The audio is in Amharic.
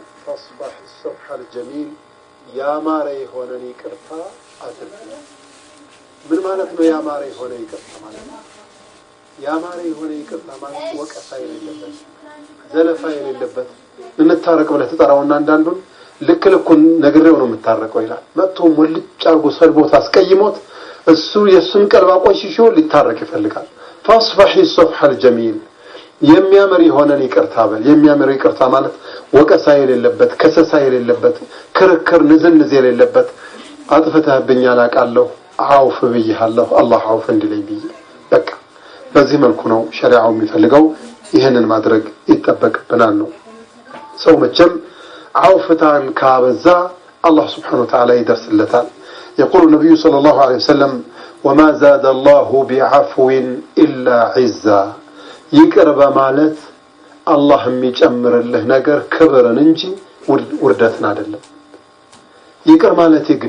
ይላል? فاصفح الصفح الجميل፣ ያማረ የሆነን ይቅርታ አድርግ። ምን ማለት ነው? ያማረ የሆነ ይቅርታ ማለት ነው። ያማረ የሆነ ይቅርታ ማለት ወቀሳ የሌለበት፣ ዘለፋ የሌለበት። እንታረቅ ብለህ ትጠራውና አንዳንዱን ልክ ልኩን ነግሬው ነው የምታረቀው ይላል። መጥቶ ሞልጭ አድርጎ ሰድቦት አስቀይሞት እሱ የእሱን ቀልብ አቆሽሾ ሊታረቅ ይፈልጋል። فاصفح الصفح الجميل፣ የሚያምር የሆነን ይቅርታ በል። የሚያምር ይቅርታ ማለት ወቀሳ የሌለበት፣ ከሰሳ የሌለበት፣ ክርክር ንዝንዝ የሌለበት፣ አጥፍተህብኛል አውቃለሁ፣ አውፍ ብዬሃለሁ፣ አላህ አውፍ እንዲለኝ ብዬ በቃ በዚህ መልኩ ነው ሸሪዓው የሚፈልገው። ይህንን ማድረግ ይጠበቅብናል ነው። ሰው መቼም አውፍታን ካበዛ አላህ سبحانه وتعالى ይደርስለታል። يقول النبي صلى الله عليه وسلم وما زاد الله بعفو إلا عزا፣ ይቅር በማለት አላህ የሚጨምርልህ ነገር ክብርን እንጂ ውርደትን አይደለም። ይቅር ማለት የግድ